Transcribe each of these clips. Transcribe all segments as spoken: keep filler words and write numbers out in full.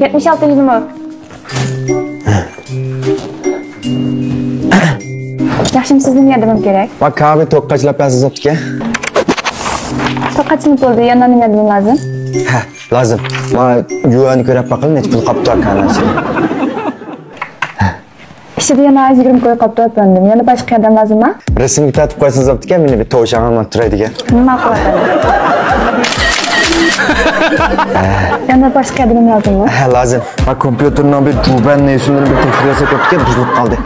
يەتمىش ئالتىنچى نومۇر. ياخشىمۇ، سىزدىن ياردىمىم كېرەك. ما كامى توك قاچىلاپ بەرسىز ئوپتىكەن. توك قاچىلىنىپ بولدى، يەنە نېمە ياردىمىم لازىم؟ ھە، لازىم. ما يۈەننى كۆرۈپ باقىلى، نەچچە پۇل قاپتۇ ئاكانىڭ ئىچىدە. ئىچىدە يەنە يىگىرمە كوي قاپتۇ ئەپەندىم. يەنە باشقا ياردەم لازىممۇ؟ رەسىمگە تارتىپ قويسىڭىز بوپتىكەن، مېنى بىر توۋشاڭ ئالماپ تۇراي دېگەن. ماقۇل ئەپەندىم. يەنە باشقا ياردىمىم لازىممۇ؟ ھە، لازىم. ما كومپيۇتېرنىڭ بىر جۇبەن نېسىلىرىنى بىر تەكشۈرسەك بوپتىكەن، بۇزۇلۇپ قالدى.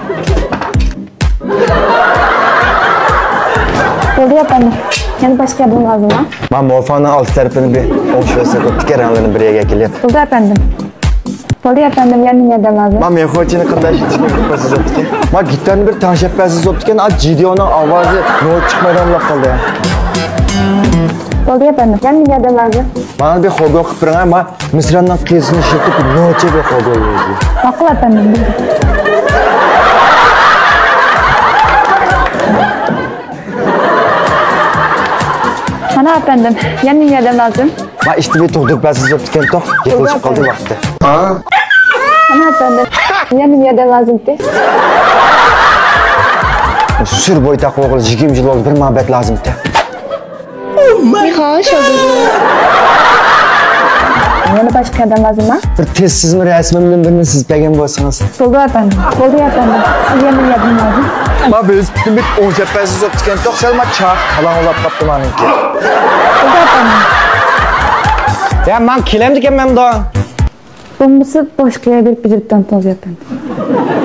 بولدى ئەپەندىم. يەنە باشقا ياردىمىم لازىممۇ؟ ما موفانىڭ ئالدى تەرىپىنى بىر ئوڭشىۋەتسەك بوپتىكەن، رەڭلىرىنى بىر يەرگە كېلىپ. بولدى ئەپەندىم. بولدى ئەپەندىم، يەنە نېمە ياردەم لازىم؟ ما مېخوچىنى قانداق ئىشلىتىشنى بىلىپ قويسىز بوپتىكەن. ما گىتارنى بىر تەڭشەپ بەرسىز بوپتىكەن، ئا جىدىئونىڭ ئاۋازى نوتا چىقمايدىغان بولۇپ قالدى. بولدى ئەپەندىم، يەنە نېمە ياردەم لازىم؟ مانا بىر خوگو قىلىپ بېرىڭ، ما مىسراننىڭ قىزىنى ئىشلىتىپ بىر نوچى بىر خوگو يېزىڭ. ماقۇل ئەپەندىم. مانا ئەپەندىم، يەنە نېمە ياردەم لازىم؟ ما ئىشتىنى توغدۇرۇپ بەرسىز بوپتىكەن توق، يېقىلىشىپ قالدى ۋاقتى. مانا ئەپەندىم، يەنە نېمە ياردەم لازىمتى؟ سۈر بويتاق ئوغۇل، يىگىرمە يىل بولدى، بىر مۇھەببەت لازىمتى. ياخشى بولدى. يەنە باشقا ياردەم لازىممۇ؟ بىر تېز سىزما رەسىمىمدىن بىرنى سىزىپ بەرگەن بولسىڭىز. بولدى ئەپەندىم. بولدى ئەپەندىم. سىزگە نېمە ياردەم لازىم؟ ما بىز پۈتۈن بىر ئوڭشاپ بەرسىز بوپتىكەن توق، سەل ما چاق قالاڭغۇلاپ قاپتۇ مانىڭكى. بولدى ئەپەندىم. يا، ماڭا كېلەمدىكەن مەن دا. بولمىسا باشقا يەردە بېرىپ بېجىرىپ تانتىڭىز ئەپەندىم.